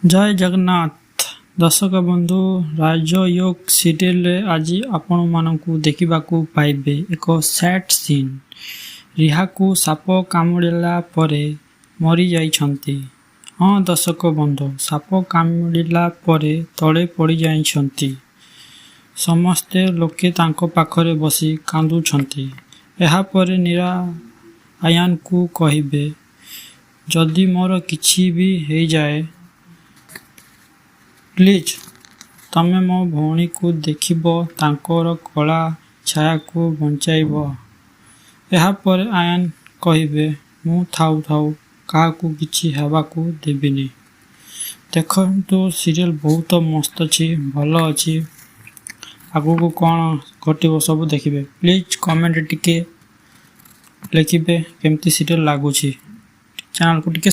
ଜୟ ଜଗନ୍ନାଥ ଦର୍ଶକ ବନ୍ଧୁ, ରାଜଯୋଗ ସିରିଏଲରେ ଆଜି ଆପଣମାନଙ୍କୁ ଦେଖିବାକୁ ପାଇବେ ଏକ ସ୍ୟାଡ୍ ସିନ୍। ରିହାକୁ ସାପ କାମୁଡ଼ିଲା ପରେ ମରିଯାଇଛନ୍ତି। ହଁ ଦର୍ଶକ ବନ୍ଧୁ, ସାପ କାମୁଡ଼ିଲା ପରେ ତଳେ ପଡ଼ିଯାଇଛନ୍ତି। ସମସ୍ତେ ଲୋକେ ତାଙ୍କ ପାଖରେ ବସି କାନ୍ଦୁଛନ୍ତି। ଏହାପରେ ନୀରା ଆୟାନକୁ କହିବେ, ଯଦି ମୋର କିଛି ବି ହେଇଯାଏ, ପ୍ଲିଜ୍ ତମେ ମୋ ଭଉଣୀକୁ ଦେଖିବ, ତାଙ୍କର କଳା ଛାୟାକୁ ବଞ୍ଚାଇବ। ଏହାପରେ ଆୟାନ କହିବେ, ମୁଁ ଥାଉ ଥାଉ କାହାକୁ କିଛି ହେବାକୁ ଦେବିନି। ଦେଖନ୍ତୁ, ସିରିଏଲ ବହୁତ ମସ୍ତ ଅଛି, ଭଲ ଅଛି। ଆଗକୁ କ'ଣ ଘଟିବ ସବୁ ଦେଖିବେ। ପ୍ଲିଜ୍ କମେଣ୍ଟ ଟିକେ ଲେଖିବେ କେମିତି ସିରିଏଲ ଲାଗୁଛି। ଚ୍ୟାନେଲକୁ ଟିକେ